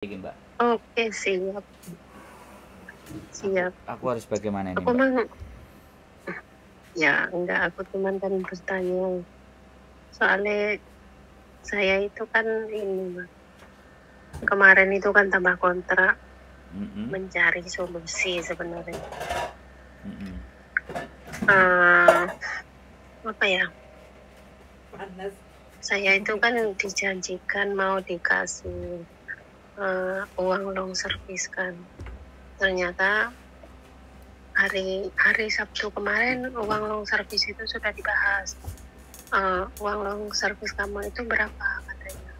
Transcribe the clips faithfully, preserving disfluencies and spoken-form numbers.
Iki, Mbak. Oke, siap. Siap. Aku harus bagaimana ini, Aku Mbak? mang-, ya, enggak, aku cuman kan bertanya. Soalnya saya itu kan ini, Mas. Kemarin itu kan tambah kontrak, Mm-mm. mencari solusi sebenarnya. Mm-mm. Eh, apa ya? Saya itu kan dijanjikan mau dikasih, eh, uang long service kan. Ternyata hari hari Sabtu kemarin uang long service itu sudah dibahas. Eh, uang long service kamu itu berapa katanya.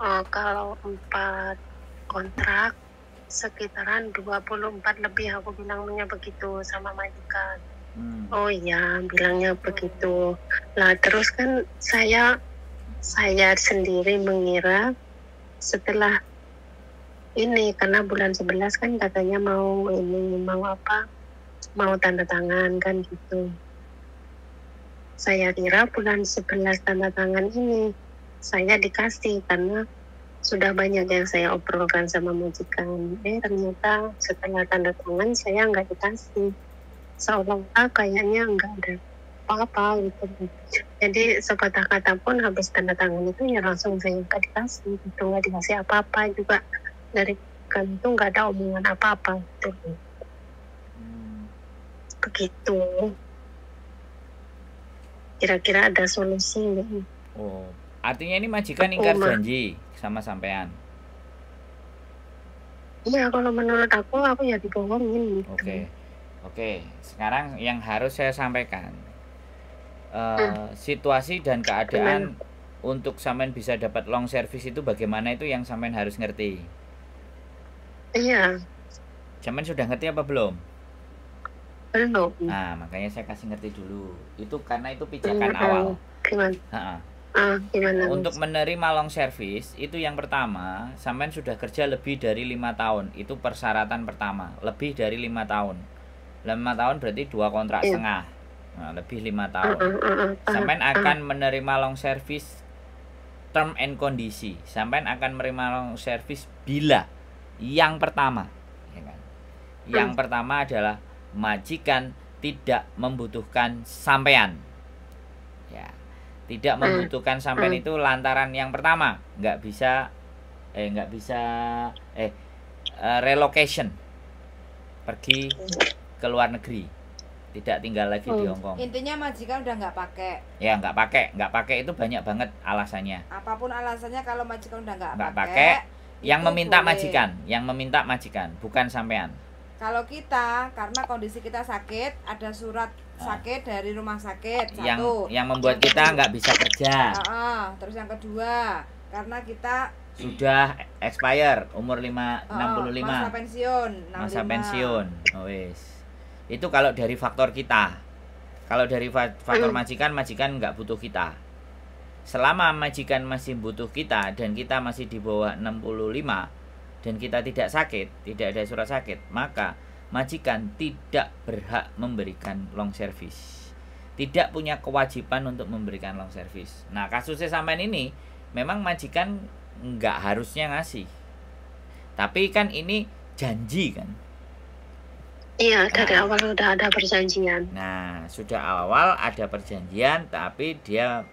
Eh, kalau empat kontrak sekitaran dua puluh empat lebih, aku bilangnya begitu sama majikan. Hmm. Oh iya, bilangnya begitu. Lah terus kan saya saya sendiri mengira setelah ini, karena bulan sebelas kan katanya mau ini, mau apa, mau tanda tangan kan gitu. Saya kira bulan sebelas tanda tangan ini saya dikasih karena sudah banyak yang saya obrolkan sama majikan. Eh, ternyata setelah tanda tangan saya nggak dikasih. Seolah-olah kayaknya nggak ada apa-apa gitu. Jadi sepatah kata pun habis tanda tangan itu ya langsung saya nggak dikasih gitu, nggak dikasih apa-apa juga. Dari kan itu nggak ada omongan apa-apa gitu. Hmm. Begitu. Kira-kira ada solusi nggak? Oh, artinya ini majikan ingkar Uma. janji sama sampean? Iya, kalau menurut aku, aku ya dibohongin gitu. Oke. Oke, sekarang yang harus saya sampaikan, eh, Hmm. situasi dan keadaan Gimana? untuk sampean bisa dapat long service itu bagaimana, itu yang sampean harus ngerti. Iya. Sampean sudah ngerti apa belum? Belum. Nah, makanya saya kasih ngerti dulu. Itu karena itu pijakan Hmm, awal. Gimana? Ha-ha. Ah, gimana, Untuk Mas? menerima long service itu yang pertama, sampean sudah kerja lebih dari lima tahun. Itu persyaratan pertama, lebih dari lima tahun. Lima tahun berarti dua kontrak Iya. setengah. Nah, lebih lima tahun. Ah, ah, ah, ah, ah, Sampean ah. akan menerima long service term and kondisi. Sampean akan menerima long service bila yang pertama, ya kan? Yang Hmm. pertama adalah majikan tidak membutuhkan sampean. Ya. Tidak Hmm. membutuhkan sampean Hmm. itu lantaran yang pertama, nggak bisa, eh, nggak bisa, eh, eh, relocation, pergi ke luar negeri, tidak tinggal lagi di Hmm. Hong Kong. Intinya majikan udah nggak pakai. Ya, nggak pakai, nggak pakai itu banyak banget alasannya. Apapun alasannya, kalau majikan udah nggak Nggak pakai, pakai, yang itu meminta boleh. majikan, yang meminta majikan, bukan sampean. Kalau kita, karena kondisi kita sakit, ada surat Ah. sakit dari rumah sakit, Yang, satu. yang membuat Yang kita kedua nggak bisa kerja. Heeh, terus yang kedua, karena kita Sudah expire umur lima, Heeh, enam puluh lima. masa pensiun, Masa enam puluh lima. pensiun. Oh, wis. Itu kalau dari faktor kita. Kalau dari fa-, faktor Hmm. majikan, majikan nggak butuh kita. Selama majikan masih butuh kita dan kita masih di bawah enam puluh lima dan kita tidak sakit, tidak ada surat sakit, maka majikan tidak berhak memberikan long service. Tidak punya kewajiban untuk memberikan long service. Nah, kasusnya sampean ini memang majikan nggak harusnya ngasih. Tapi kan ini janji kan? Iya, dari Nah. awal udah ada perjanjian. Nah, sudah awal ada perjanjian, tapi dia,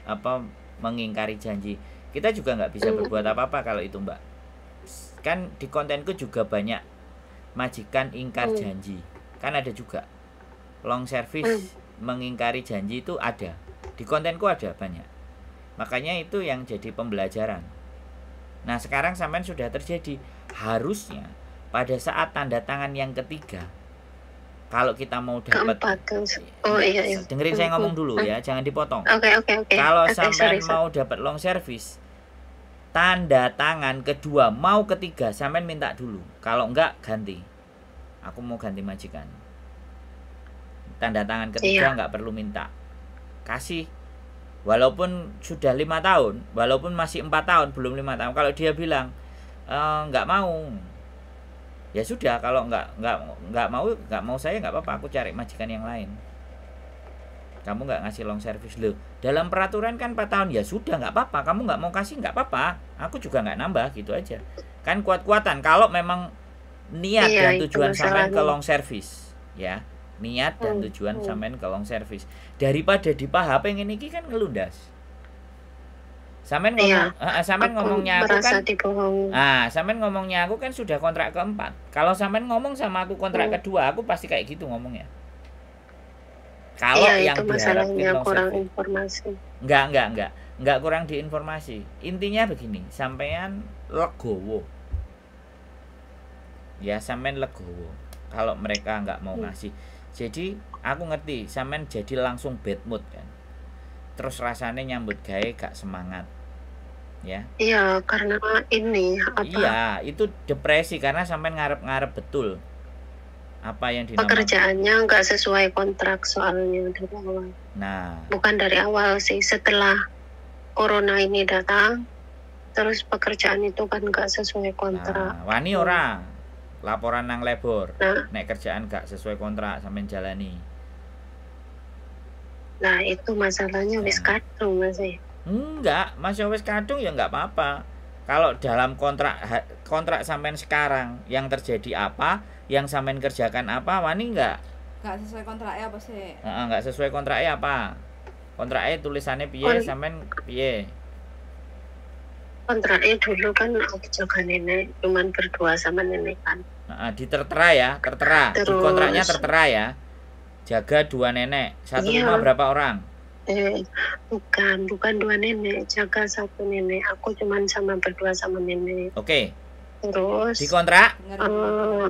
apa, mengingkari janji. Kita juga nggak bisa Hmm. berbuat apa-apa kalau itu, Mbak. Kan di kontenku juga banyak majikan ingkar Hmm. janji. Kan ada juga. Long service Hmm. mengingkari janji itu ada. Di kontenku ada banyak. Makanya itu yang jadi pembelajaran. Nah, sekarang sampean sudah terjadi. Harusnya pada saat tanda tangan yang ketiga, kalau kita mau dapat Keempat, kan. Oh, iya, iya. Dengerin saya Hmm, ngomong hmm, dulu hmm. ya, jangan dipotong. Oke, oke, oke. Kalau Oke, sampean sorry, sorry. mau dapat long service, tanda tangan kedua mau ketiga, sampean minta dulu. Kalau enggak, ganti. Aku mau ganti majikan. Tanda tangan ketiga Iya. enggak perlu minta. Kasih. Walaupun sudah lima tahun, walaupun masih empat tahun, belum lima tahun. Kalau dia bilang, "Eh, enggak mau." Ya sudah, kalau enggak, enggak, enggak mau, enggak mau saya, enggak apa-apa. Aku cari majikan yang lain. Kamu enggak ngasih long service. Loh, dalam peraturan kan empat tahun. Ya sudah, enggak apa-apa. Kamu enggak mau kasih, enggak apa-apa. Aku juga enggak nambah, gitu aja. Kan kuat-kuatan kalau memang niat Iya, dan itu tujuan sampean ke masalahnya. Long service, ya. Niat dan Hmm, tujuan hmm. sampean ke long service. Daripada di P H P ngene iki kan ngelundas. Sampean Iya, ngomong, heeh, sampean aku ngomongnya aku merasa kan dibohongi. Ah, sampean ngomongnya aku kan sudah kontrak keempat. Kalau sampean ngomong sama aku kontrak Hmm. kedua, aku pasti kayak gitu ngomongnya. Kalau Iya, yang itu diharapin masalahnya long kurang service. informasi. Enggak, enggak, enggak. Enggak kurang diinformasi. Intinya begini, sampean legowo. Ya, sampean legowo. Kalau mereka enggak mau Hmm. ngasih. Jadi, aku ngerti, sampean jadi langsung bad mood kan. Terus rasanya nyambut gawe gak semangat. Ya. Iya, karena ini, apa? Iya, itu depresi karena sampean ngarep-ngarep betul. Apa yang dinamakan Pekerjaannya nggak sesuai kontrak soalnya dari awal. Nah. Bukan dari awal sih, setelah corona ini datang, terus pekerjaan itu kan nggak sesuai kontrak. Nah, wani Hmm. ora laporan nang lebur. Nah. Nek kerjaan gak sesuai kontrak sampean jalani. Nah, itu masalahnya wis Nah. kadung, Mas, ya. Enggak, Mas, ya wis kadung ya enggak apa-apa. Kalau dalam kontrak ha-, kontrak sampean sekarang yang terjadi apa, yang sampean kerjakan apa, wani enggak? Enggak sesuai kontrak ya apa sih? Heeh, enggak sesuai kontrak ya apa? Kontrak e tulisannya piye, Kon- sampean piye? Kontrak e dulu kan aku jaga nenek, cuman berdua sama nenek kan. Heeh, di tertera ya, tertera. Di Terus kontraknya tertera ya. Jaga dua nenek. Satu Iya. rumah berapa orang? Eh, bukan, bukan dua nenek, jaga satu nenek. Aku cuman sama berdua sama nenek. Oke. Terus, Dikontrak? eh,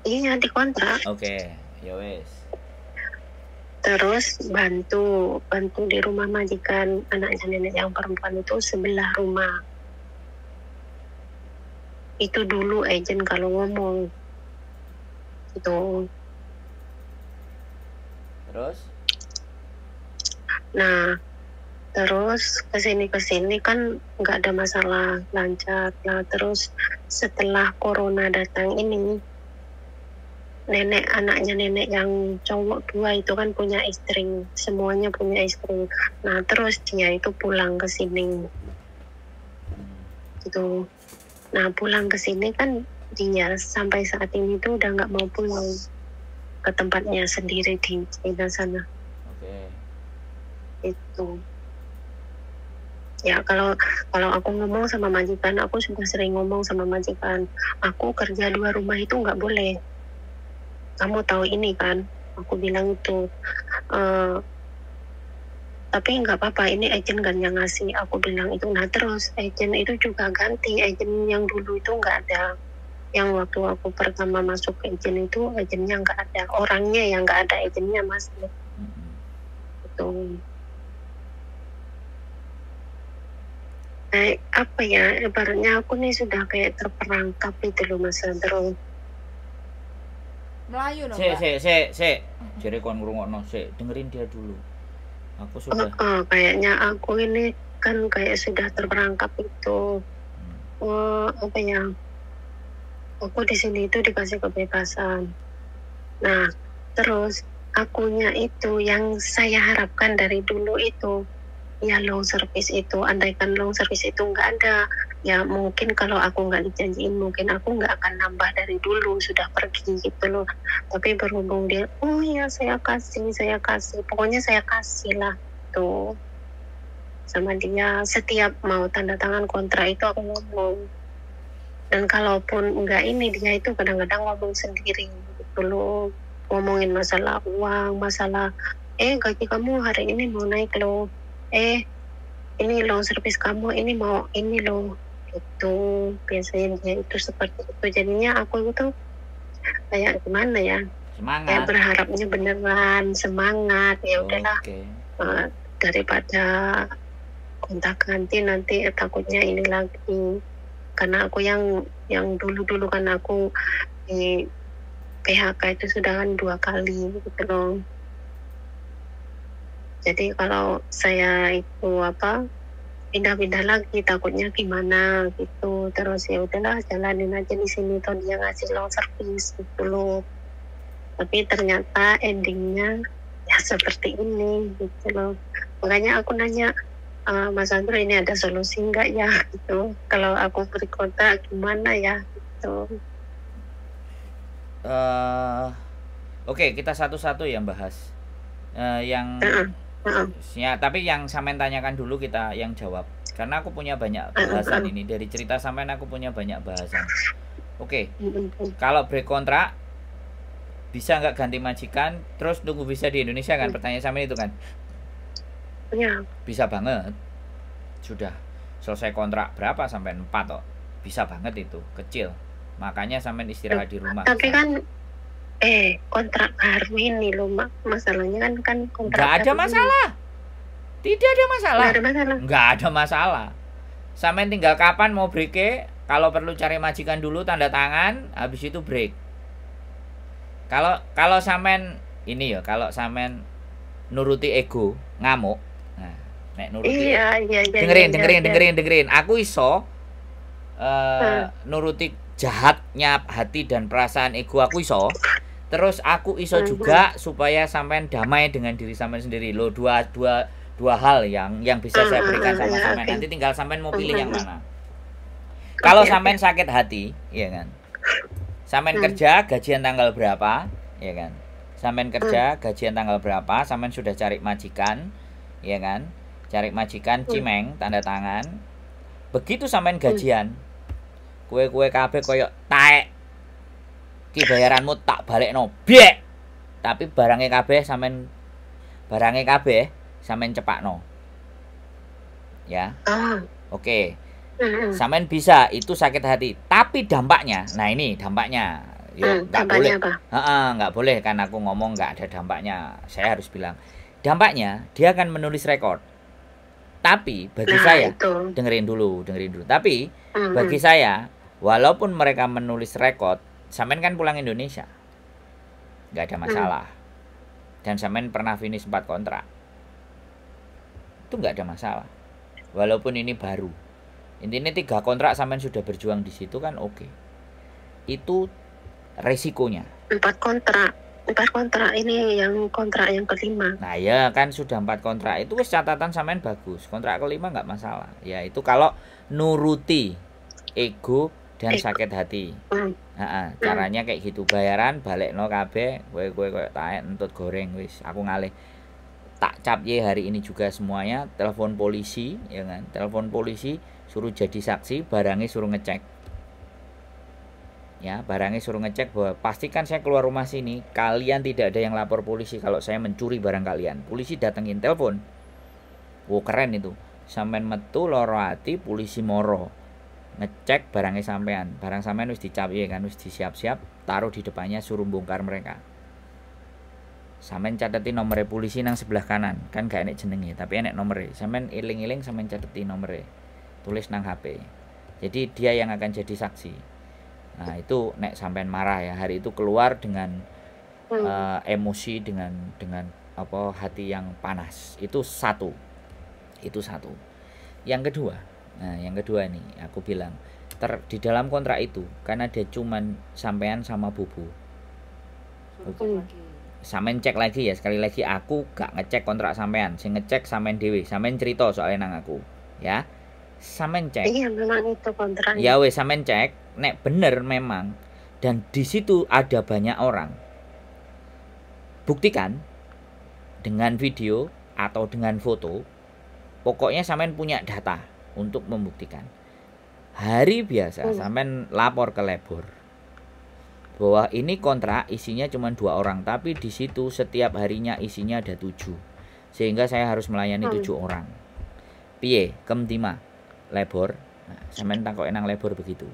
iya, dikontrak. Oke, ya wes. Terus bantu, bantu di rumah majikan anaknya nenek yang perempuan itu sebelah rumah. Itu dulu agent kalau ngomong. Gitu. Terus? Nah, terus kesini-kesini kan nggak ada masalah, lancar lah. Terus setelah corona datang ini, nenek, anaknya nenek yang cowok dua itu kan punya istri, semuanya punya istri. Nah, terus dia itu pulang ke sini. Hmm. Gitu. Nah, pulang ke sini kan dia sampai saat ini tuh udah nggak mau pulang ke tempatnya sendiri di Cina sana. Oke. Itu. Ya, kalau, kalau aku ngomong sama majikan, aku sudah sering ngomong sama majikan, "Aku kerja dua rumah itu nggak boleh. Kamu tahu ini kan?" Aku bilang itu. Eh, "Tapi nggak apa-apa, ini agent kan yang ngasih," aku bilang itu. Nah, terus agent itu juga ganti, agent yang dulu itu nggak ada. Yang waktu aku pertama masuk ke agent itu, agentnya nggak ada. Orangnya yang nggak ada, agentnya masih. Mm-mm. Gitu. Kayak apa ya, ibaratnya aku nih sudah kayak terperangkap itu loh, Mas Sandro. Melayu loh, Sik, Mbak. Sik, sik, sik. Jere kon ngrungokno, sik, dengerin dia dulu. Aku sudah Heeh, kayaknya aku ini kan kayak sudah terperangkap itu. Hmm. Eh, apa ya? Aku di sini itu dikasih kebebasan. Nah, terus akunya itu yang saya harapkan dari dulu itu, ya, long service itu. Andaikan long service itu nggak ada, ya mungkin kalau aku nggak dijanjiin, mungkin aku nggak akan nambah dari dulu, sudah pergi gitu loh. Tapi berhubung dia, "Oh ya, saya kasih, saya kasih, pokoknya saya kasih lah," tuh sama dia. Setiap mau tanda tangan kontrak itu aku ngomong. Dan kalaupun enggak ini, dia itu kadang-kadang ngomong sendiri gitu loh. Ngomongin masalah uang, masalah, "Eh, gaji kamu hari ini mau naik loh. Eh, ini loh, servis kamu ini mau ini loh." Gitu. Biasanya dia itu seperti itu. Jadinya aku itu kayak gimana ya? Semangat. Ya, berharapnya beneran, semangat. Ya udahlah. Oke. Eh, daripada gonta-ganti nanti takutnya ini lagi. Karena aku yang, yang dulu-dulu kan aku di P H K itu sudah kan dua kali gitu loh. Jadi kalau saya itu apa, pindah-pindah lagi takutnya gimana gitu. Terus ya udahlah, jalanin aja di sini, toh dia ngasih long service gitu loh. Tapi ternyata endingnya ya seperti ini gitu loh. Makanya aku nanya, eh, Mas Andro, ini ada solusi enggak ya gitu. Kalau aku break kontrak gimana ya gitu. Eh, Oke, kita satu-satu yang bahas. Eh, yang Heeh, heeh. Ya, tapi yang sampean tanyakan dulu kita yang jawab. Karena aku punya banyak bahasan ini. Dari cerita sampean aku punya banyak bahasan. Oke, Mm-mm. kalau break kontrak bisa nggak ganti majikan, terus nunggu visa di Indonesia kan? Pertanyaan sampean itu kan? Ya, Bisa banget. Sudah selesai kontrak berapa sampai empat toh? Bisa banget itu, kecil. Makanya sampean istirahat di rumah. tapi kan eh kontrak baru ini loh, Mak. Masalahnya kan kan kontrak Nggak ada baru ini. Masalah. Tidak ada masalah. Nggak ada masalah. Nggak ada masalah. Sampean tinggal kapan mau break, kalau perlu cari majikan dulu, tanda tangan, habis itu break. Kalau kalau sampean ini ya, kalau sampean nuruti ego, ngamuk. Nah, nek nuruti Iya, iya, iya. dengerin, iya, dengerin, iya. dengerin, dengerin. Aku iso eh, nuruti jahatnya hati dan perasaan ego, aku iso. Terus aku iso juga supaya sampean damai dengan diri sampean sendiri. Lo dua dua dua hal yang yang bisa saya berikan sama sampean. Nanti tinggal sampean mau pilih yang mana. Kalau Oke, oke. Sampean sakit hati, ya kan? Sampean kerja, gajian tanggal berapa, ya kan? Sampean kerja, gajian tanggal berapa, sampean sudah cari majikan, ya kan? Cari majikan, cimeng, tanda tangan. Begitu sampean gajian, kue-kue kabeh koyo taek. Ki bayaranmu tak balekno, biek. Tapi barangnya kabeh sampean, barangnya kabeh sampean cepakno. Ya. Ah, Oke. mm-mm. Sampean bisa, itu sakit hati. Tapi dampaknya, nah ini dampaknya. Yo, Hmm, nggak dampaknya boleh. Apa? Heeh, nggak boleh kan aku ngomong nggak ada dampaknya. Saya harus bilang. Dampaknya dia akan menulis rekor. Tapi bagi Nah, saya, itu. Dengerin dulu, dengerin dulu. Tapi Mm-mm. Bagi saya, walaupun mereka menulis rekor, sampean kan pulang Indonesia. Nggak ada masalah. Dan sampean pernah finish empat kontrak. Itu nggak ada masalah. Walaupun ini baru. Intinya tiga kontrak sampean sudah berjuang di situ kan oke. Itu resikonya. Empat kontrak. Empat kontrak ini yang kontrak yang kelima. Nah ya kan sudah empat kontrak itu wis catatan sampean bagus. Kontrak kelima nggak masalah. Ya itu kalau nuruti ego dan sakit hati. Hmm. Heeh, caranya kayak gitu, bayaran balekno kabeh, kowe kowe koyo taek entut goreng wis, aku ngalih. Tak cap ye hari ini juga semuanya, telepon polisi, ya kan? Telepon polisi, suruh jadi saksi, barangnya suruh ngecek. Ya, barangnya suruh ngecek bahwa pastikan saya keluar rumah sini, kalian tidak ada yang lapor polisi kalau saya mencuri barang kalian. Polisi datengin telepon. Wow, keren itu. Sampean metu loro ati, polisi moro. Ngecek barangnya sampean. Barang sampean wis dicap ye kan, wis disiap-siap, taruh di depannya, suruh bongkar mereka. Sampean cateti nomor polisi nang sebelah kanan, kan gak enek jenenge, tapi enek nomor. Sampean iling-iling, sampean cateti nomor. Tulis nang H P. Jadi dia yang akan jadi saksi. Nah, itu nek sampean marah ya, hari itu keluar dengan eh, emosi, dengan dengan apa, hati yang panas. Itu satu. Itu satu. Yang kedua, nah yang kedua ini aku bilang ter, di dalam kontrak itu kan ada cuman sampean sama Bubu. Suruh cek lagi. Sampean cek lagi ya, sekali lagi aku gak ngecek kontrak sampean, sing ngecek sampean dewe. Sampean cerita soalnya nang aku, ya. Sampean cek. Iya, memang itu kontrak. Ya wes, sampean cek, nek bener memang dan di situ ada banyak orang. Buktikan dengan video atau dengan foto. Pokoknya sampean punya data untuk membuktikan. Hari biasa sampean lapor ke Lebor bahwa ini kontrak isinya cuma dua orang, tapi di situ setiap harinya isinya ada tujuh, sehingga saya harus melayani tujuh orang. Piye, kem dima, Lebor? Nah, sampean takok enang Lebor begitu.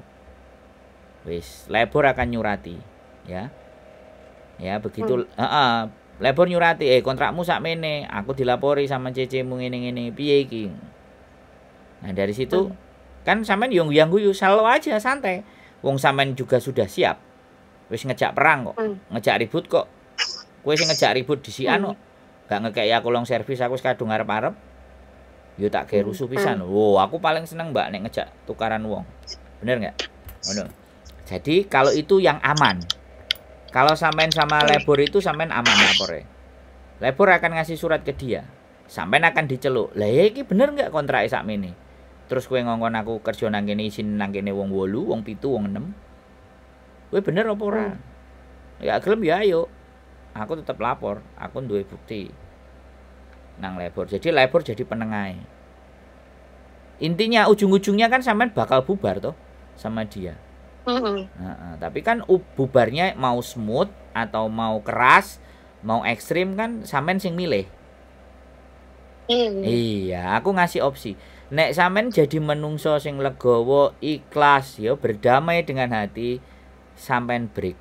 Wis, Lebor akan nyurati, ya. Ya, begitu, heeh. Lebor nyurati, eh, kontrakmu sak mene, aku dilapori sama C C-mu ngene-ngene, piye iki? Nah, dari situ kan sampean yo yang guyu, selo aja, santai. Wong sampean juga sudah siap. Wis ngejak perang kok, ngejak ribut kok. Kowe sing ngejak ribut disian kok. Gak ngekeki aku long servis, aku wis kadung arep-arep. Yo tak gawe rusuh pisan. Wo, aku paling seneng, Mbak, nek ngejak tukaran wong. Bener nggak? Ngono. Jadi kalau itu yang aman. Kalau sampean sama Lebor itu sampean aman lapor ya. Lebor akan ngasih surat ke dia. Sampean akan diceluk. Lah ya iki bener nggak kontrak sak mene? Terus kowe ngongkon aku kerja nang kene, isin nang kene wong wolu, wong pitu, wong enem. Kowe bener apa ora? Hmm. Ya gelem ya ayo. Aku tetep lapor, aku duwe bukti. Nang labor. Jadi labor jadi penengah. Intinya ujung-ujungnya kan sampean bakal bubar toh sama dia. Heeh. Heeh, tapi kan u- bubarnya mau smooth atau mau keras, mau ekstrim kan sampean sing milih. Hmm. Iya, aku ngasih opsi. Nek sampean jadi menungso sing legowo, ikhlas, yo berdamai dengan hati, sampean break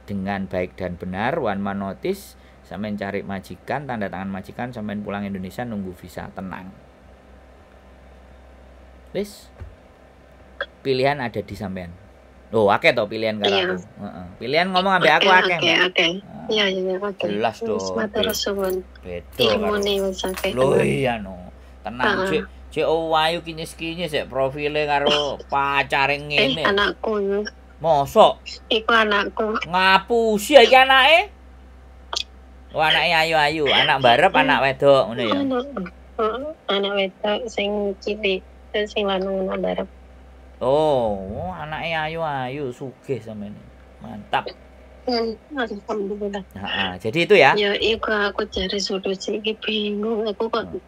dengan baik dan benar, one man notice, sampean cari majikan, tanda tangan majikan, sampean pulang Indonesia nunggu visa, tenang. Wis. Pilihan ada di sampean. Oh, akeh to pilihan karo aku. Heeh. Pilihan ngomong ambek aku akeh, oke, Mbak. Oke. Iya, iya, oke. Jelas dong. Matur suwun. Beda karo. Ilmune wis akeh. Lho iya no. Tenang, cek, cek, oh, ayu kinyis-kinyis sik profile karo pacare ngene. Eh, anakku. Mosok? Iku anakku. Ngapusi iki anake? Oh, anake ayu-ayu, anak barep, anak wedok ngono ya. Anak, heeh, anak wedok sing cilik, terus sing lanang anak barep. Oh, anake ayu-ayu, sugih sampeyan. Mantap. Hmm, alhamdulillah. Heeh, jadi itu ya. Ya, iku aku cari solusi iki bingung. Aku kok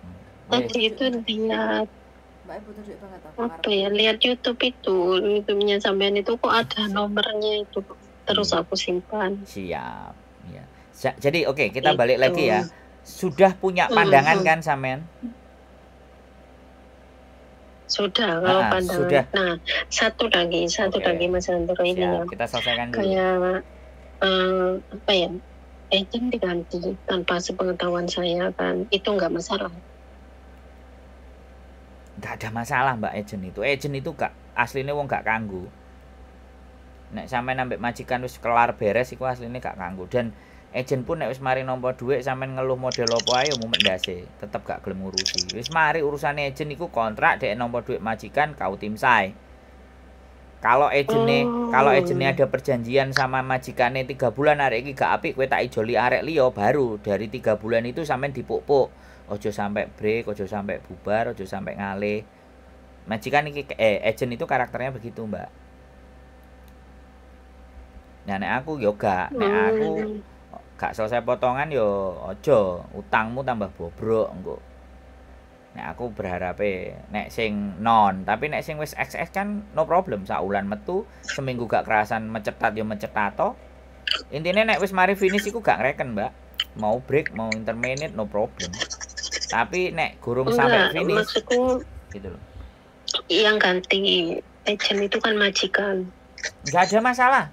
tadi itu lihat apa ya, lihat YouTube itu, YouTube-nya sampean itu kok ada nomornya itu. Terus aku simpan. Siap. Ya. Jadi oke, kita balik lagi ya. Sudah punya pandangan kan sampean? Sudah, kalau pandangan. Sudah. Nah, satu lagi, satu lagi Mas Andro ini ya. Kita selesaikan dulu. Kayak eh, apa ya? Agent diganti tanpa sepengetahuan saya kan, itu nggak masalah. Nggak ada masalah, Mbak, agent itu. Agent itu gak, asline wong gak kanggu. Nek sampean ambek majikan wis kelar beres iku asline gak kanggu. Dan agent pun nek wis mari nampa duit sampean ngeluh model apa ae mumet ndase, tetep gak gelem ngurusi. Wis mari urusane agent iku kontrak, dek nampa duit majikan kau tim sai. Kalau agent-e, kalau agent-e ada perjanjian sama majikane tiga bulan arek iki gak apik, kowe tak ijoli arek liya, baru dari tiga bulan itu sampean dipuk-puk. Ojo sampe break, ojo sampe bubar, ojo sampe ngalih. Majikan iki eh agent itu karakternya begitu, Mbak. Nah, nek aku yo gak, nek aku gak selesai potongan yo ojo, utangmu tambah bobrok engko. Nek aku berharap e nek sing non, tapi nek sing wis X X kan no problem, saulan metu, seminggu gak kerasan mecetat yo mecetat to. Intine nek wis mari finish iku gak ngereken, Mbak. Mau break, mau interminute, no problem. Tapi nek gurung sampai finish, maksudku gitu loh. Yang ganti agent itu kan majikan. Nggak ada masalah.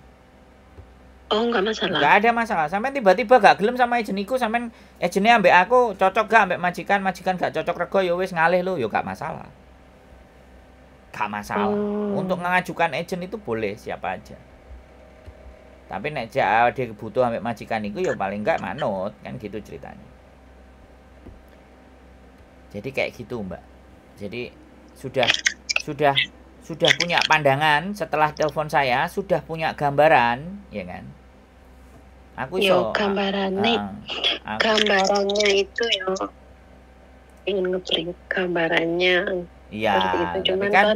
Oh, nggak masalah. Nggak ada masalah. Sampean tiba-tiba gak gelem sama agent iku, sampean agent-e ambek aku cocok gak ambek majikan, majikan gak cocok rego, ya wis ngalih lo, ya gak masalah. Gak masalah. Untuk mengajukan agent itu boleh siapa aja. Tapi nek dia butuh ambek majikan iku ya paling enggak manut, kan gitu ceritanya. Jadi kayak gitu, Mbak. Jadi sudah sudah sudah punya pandangan setelah telepon saya, sudah punya gambaran, ya kan? Aku iso gambarane, gambarannya itu yo ingin nge-break gambarannya. Iya, seperti itu. Cuman kan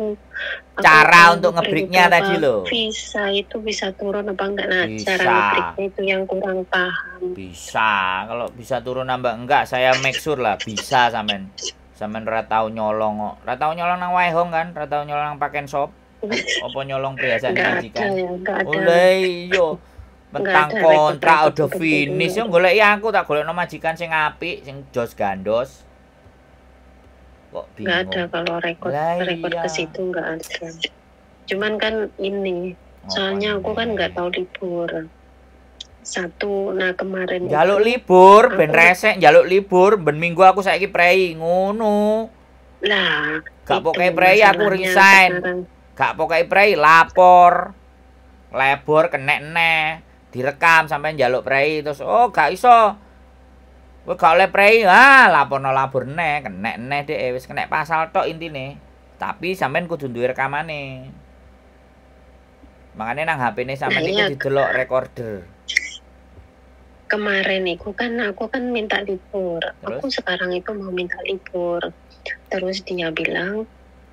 cara untuk nge-breaknya tadi loh. Visa itu bisa turun apa enggak? Nah, cara nge-breaknya itu yang kurang paham. Bisa, kalau bisa turun apa enggak, saya make sure lah bisa sampean. Sampean ora tau nyolong kok. Ora tau nyolong nang Waihong kan? Ora tau nyolong nang Paken Shop. Apa nyolong perhiasan majikan? Enggak ada ya, enggak ada. Oleh iyo. Mentang kontrak udah finish, yo golek ya aku tak golek no majikan sing apik, sing jos gandos. Kok bingung? Enggak ada kalau rekod, rekod ke situ enggak ada. Cuman kan ini, soalnya aku kan enggak tahu libur. Satu, nah kemarin jaluk libur, ben resek jaluk libur, ben minggu aku saiki prei ngono. Lah, gak pokai prei aku resign. Gak pokai prei lapor. Lebur kenek neh, direkam sampai njaluk prei terus, oh gak iso. Kowe gak oleh prei, ah laporno labur neh, kenek neh dek wis kenek pasal tok intine. Tapi sampean kudu duwe rekamane. Makanya nang H P-ne sampean iku didelok recorder. kemarin itu kan aku kan minta libur. Terus? Aku sekarang itu mau minta libur. Terus dia bilang,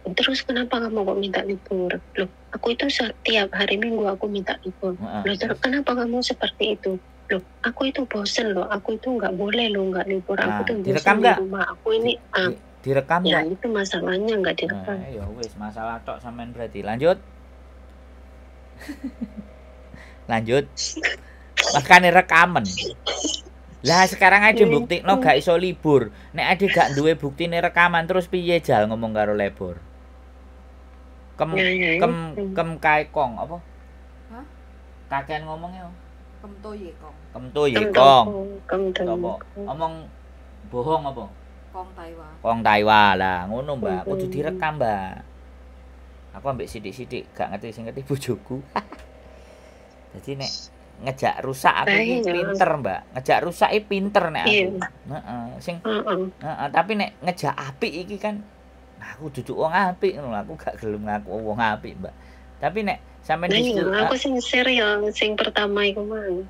"Terus kenapa kamu kok minta libur?" "Loh, aku itu setiap hari Minggu aku minta libur." Heeh, "Loh, terus terus? Kenapa kamu seperti itu?" "Loh, aku itu bosen loh. Aku itu nggak boleh loh nggak libur. Aku Nah, tuh bosen direkam di nggak? Rumah. Aku ini Di, ah, di, direkam ya nggak? Itu masalahnya nggak direkam." Nah, ya wis, masalah tok sampean berarti. Lanjut. Lanjut. Makane rekaman. Lah sekarang aja bukti no gak iso libur. Nek ade gak duwe buktine rekaman terus piye jal ngomong karo lebor? Kem Ya, ya, ya. kem Hmm. kem kae kong apa? Hah? Kakean ngomongnya. Kemto ye kong. Kemto ye Kemto kong. Kong, kemto Kemto ye kong. Kong. Omong bohong apa? Kong Taiwa. Kong Taiwa lah, ngono, Mbak. Kudu Hmm. direkam, Mbak. Aku ambek sidik-sidik gak ngerti sing ngerti bojoku. Jadi nek ngejak rusak aku iki Bahaya. Pinter, Mbak. Ngejak rusak iki pinter nek aku. Iya. Heeh, sing Heeh. heeh, tapi nek ngejak apik iki kan aku duduk wong apik ngono lho. Aku gak gelem ngaku wong apik, Mbak. Tapi nek sampean Nah, iya, diskusi aku sing share ya, sing pertama iku mang.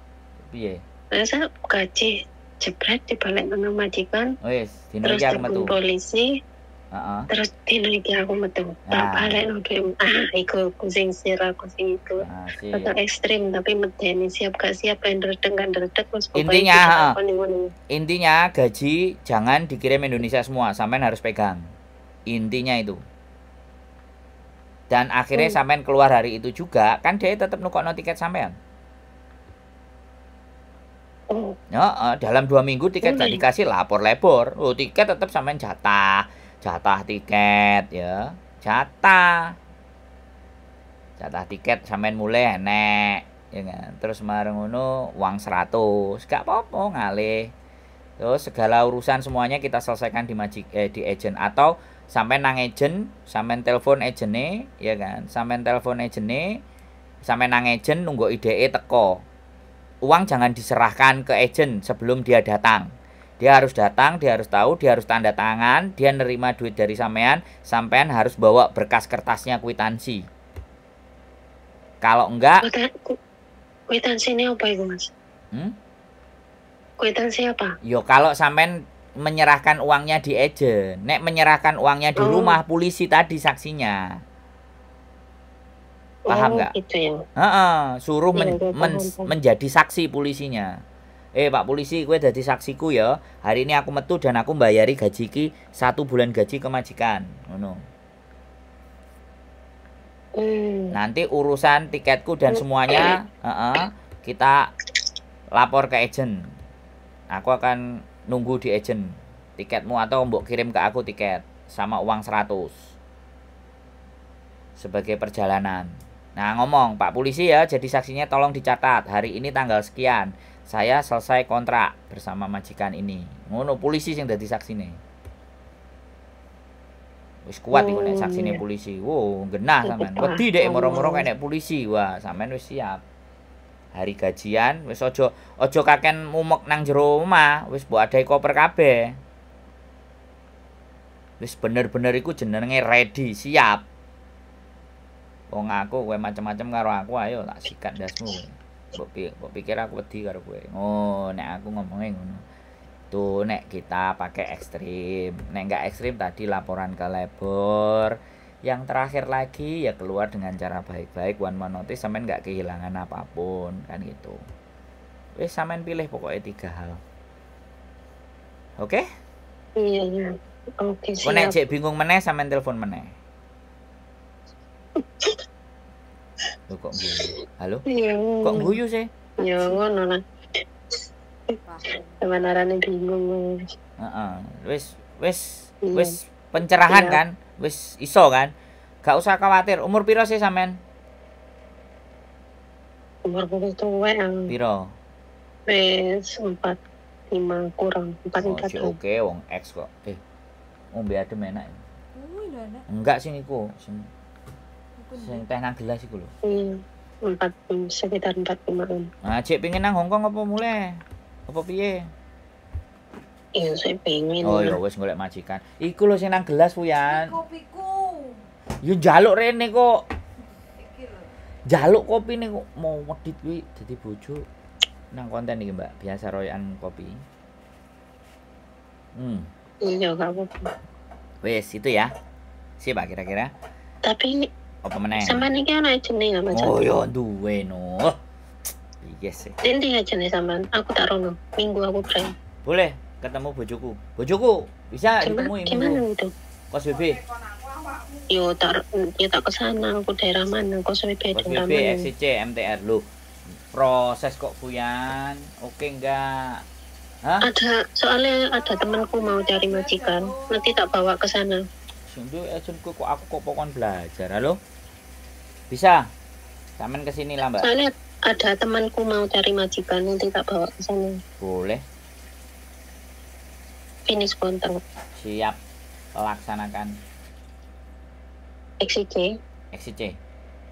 Piye? Masa gaji jebret dibalik nang majikan, Wis, dino terus iki aku metu. Telepon polisi, Heeh. Terus dino iki aku metu. Tak Nah. Balik no duit. Ah, iku aku sing sir, aku sing iku. Nah, sip. Rada ekstrim tapi medeni siap gak siap, yang dredeg gak dredeg, terus pokoknya Intinya, kita heeh. Lakoni ngono. Intinya gaji jangan dikirim Indonesia semua, sampean harus pegang. Intinya itu. Dan akhirnya Hmm. sampean keluar hari itu juga, kan dia tetep nukokno tiket sampean. Oh. Heeh, dalam dua minggu tiket gak Boleh. Dikasih, lapor lebor. Oh, tiket tetep sampean jatah. Jatah tiket ya. Jatah. Jatah tiket sampean mulai enek, ya kan. Terus mareng ngono uang seratus. Gak apa-apa ngalih. Terus segala urusan semuanya kita selesaikan di majik eh, di agent atau sampean nang agent, sampean telepon agentnya, ya kan. Sampean telepon agentnya, sampean nang agent nunggu ide teko. Uang jangan diserahkan ke agent sebelum dia datang. Dia harus datang, dia harus tahu, dia harus tanda tangan, dia nerima duit dari sampean, sampean harus bawa berkas kertasnya, kwitansi. Kalau enggak, Kwitan- ku- Kwitansi ini apa itu, Mas? Hmm? Kwitansi apa? Yo kalau sampean menyerahkan uangnya di agent, nek menyerahkan uangnya di Oh. Rumah, polisi tadi saksinya. Paham Oh, nggak? Gitu ya. Heeh, suruh Iya, men- iya, men- paham, paham. Menjadi saksi polisinya. Eh, Pak polisi, kowe dadi saksiku ya. Hari ini aku metu dan aku mbayari gaji ki satu bulan gaji ke majikan. Ngono. Hmm. Nanti urusan tiketku dan Hmm. Semuanya, heeh, kita lapor ke agent. Aku akan nunggu di agent tiketmu atau mbok kirim ke aku tiket sama uang seratus sebagai perjalanan. Nah, ngomong, "Pak polisi ya, jadi saksinya tolong dicatat. Hari ini tanggal sekian, saya selesai kontrak bersama majikan ini." Ngono, polisi sing dadi saksine. Wis kuat iku nek Oh, saksine iya. Polisi. Wow, genah Itu sampean. Wedi dek moro-moro kena polisi. Wah, sampean wis siap. Hari gajian, wis ojo ojo kaken mumek nang jero omah, wis mbok adahi koper kabeh. Wis bener-bener iku jenenge ready, siap. Wong aku kowe macem-macem karo aku, ayo tak sikat ndasmu kowe. Mbok pi- mbok pikir aku wedi karo kowe. Oh, nek aku ngomongnya ngono. Tuh, nek kita pakai ekstrim. Nek nggak ekstrim tadi laporan ke labor. Yang terakhir lagi ya keluar dengan cara baik-baik, one man notice, sampean nggak kehilangan apapun, kan gitu. Wis, sampean pilih pokoknya tiga hal. Oke? Iya, iya. Oke, Kok nek siap. Cek bingung meneh, sampean telepon meneh. Loh, kok guyu? Halo? Iya. Kok guyu sih? Ya, ngono lah. Kebenarannya bingung. Heeh. Wis, wis, Iya. Wis pencerahan Iya. Kan? Wis iso kan? Gak usah khawatir. Umur piro sih sampean? Umur piro tuwek, ang? Piro? Wis empat lima kurang, empat Oh, empat si an. Oke, wong X kok. Eh, ngombe adem enak ya? Wih, lho, enak. Enggak sih niku, sing Niku sing ndi? Teh nang gelas iku lho. Iya, empat, sekitar empat lima an. Nah, cek pengen nang Hongkong apa mulai? Apa piye? Iya, saya pengen. Oh, ya wis golek majikan. Iku lho sing nang gelas, Puyan. Kopiku. Yo njaluk rene kok. Iki lho. Njaluk kopine kok mau medit kuwi dadi bojo. Nang konten iki, Mbak, biasa royokan kopi. Hmm. Iya, gak apa-apa. Wes, itu ya. Sip, Pak, kira-kira. Tapi Apa meneh? Sampean iki ana ajene ya, Mas? Oh, yo duwe no. Yes. Endi ajene sampean? Aku tak rono. Minggu aku break. Boleh ketemu bojoku. Bojoku bisa Gimana, ditemui gimana Minggu. Itu? Kos B B. Yo tak yo tak ke sana, aku daerah mana? Kos B B Kos daerah B B mana? X C C M T R loh. Proses kok Buyan. Oke enggak? Hah? Ada, soalnya ada temanku mau cari majikan. Nanti tak bawa ke sana. Sing duwe ajenku kok aku kok pokon belajar. Halo? Bisa? Sampean ke sini lah, Mbak. Soalnya ada temanku mau cari majikan, nanti tak bawa ke sana. Boleh. Finish kontrak. Siap. Laksanakan. X C C. X C C.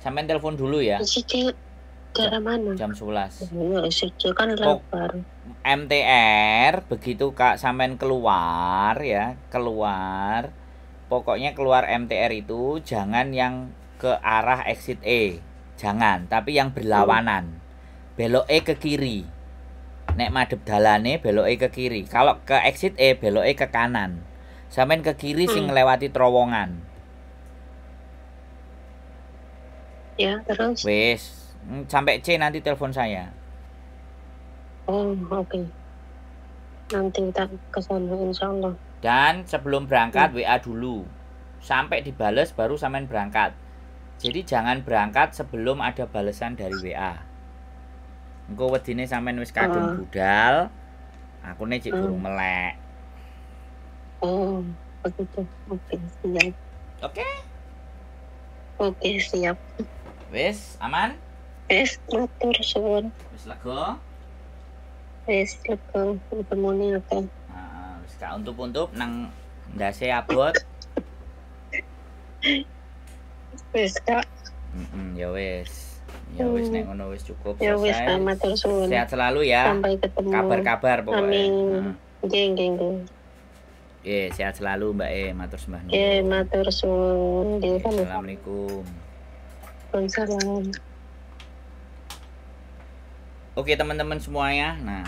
Sampean telepon dulu ya. X C C daerah mana? Jam sebelas. Iya, X C C kan Kok- lapar. M T R begitu Kak sampean keluar ya, keluar. Pokoknya keluar M T R itu jangan yang ke arah exit E. Jangan, tapi yang berlawanan. Beloke ke kiri. Nek madep dalane beloke ke kiri. Kalau ke exit E beloke ke kanan. Sampean ke kiri sing Hmm. Ngelewati terowongan. Ya, terus. Wes, mm, sampai C nanti telepon saya. Oh, oke. Nanti tak ke sana, insya Allah. Dan sebelum berangkat W A dulu. Sampai dibales baru sampean berangkat. Jadi jangan berangkat sebelum ada balesan dari W A. Engko wedine sampean wis kadung Ah. budal. Aku ne cek durung melek. Oh, begitu. Oke, siap. Oke? Oke, siap. Wis aman? Wis, matur suwun. Wis lega? Wis, lega. Ketemu nih, oke. Nah, wis gak untup-untup nang ndase abot. Wis, Kak. Mm-mm, ya wis. Ya wis, nek ngono wis cukup Ya wis, selesai. Kak, matur suwun. Sehat selalu ya. Sampai ketemu. Kabar-kabar pokoknya. Amin. Nah. Nggih, nggih, nggih. Eh, sehat selalu Mbak E, matur sembah nuwun. Nggih, matur suwun. Nggih, Oke, sama. Assalamualaikum. Waalaikumsalam. Oke teman-teman semuanya, nah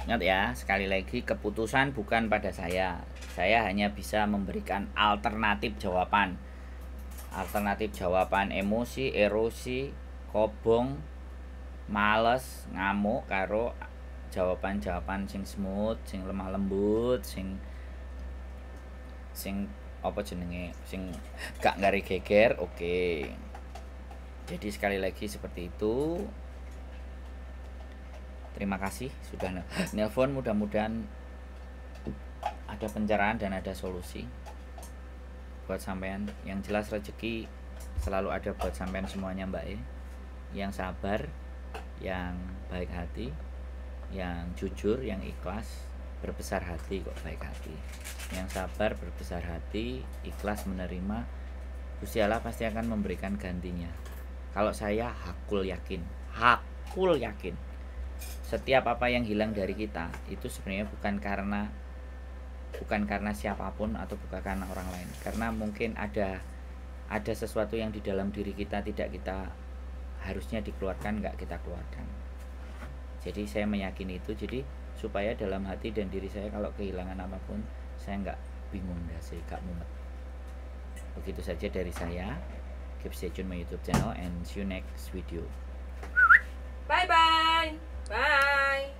ingat ya, sekali lagi keputusan bukan pada saya. Saya hanya bisa memberikan alternatif jawaban. Alternatif jawaban emosi, erosi, kobong, males, ngamuk karo jawaban-jawaban sing smooth, sing lemah lembut, sing sing apa jenenge, sing gak nggarai geger. Oke. Jadi sekali lagi seperti itu. Terima kasih sudah ne- nelpon, mudah-mudahan ada pencerahan dan ada solusi buat sampean. Yang jelas rezeki selalu ada buat sampean semuanya, Mbak E. Yang sabar, yang baik hati, yang jujur, yang ikhlas, berbesar hati kok, baik hati. Yang sabar, berbesar hati, ikhlas menerima, Gusti Allah pasti akan memberikan gantinya. Kalau saya hakul yakin, hakul yakin. Setiap apa yang hilang dari kita itu sebenarnya bukan karena bukan karena siapapun atau bukan karena orang lain. Karena mungkin ada ada sesuatu yang di dalam diri kita tidak kita harusnya dikeluarkan, nggak kita keluarkan. Jadi saya meyakini itu. Jadi supaya dalam hati dan diri saya kalau kehilangan apapun, saya nggak bingung, nggak sih, nggak mumet. Begitu saja dari saya. Keep stay tune my YouTube channel and see you next video. Bye bye. Bye.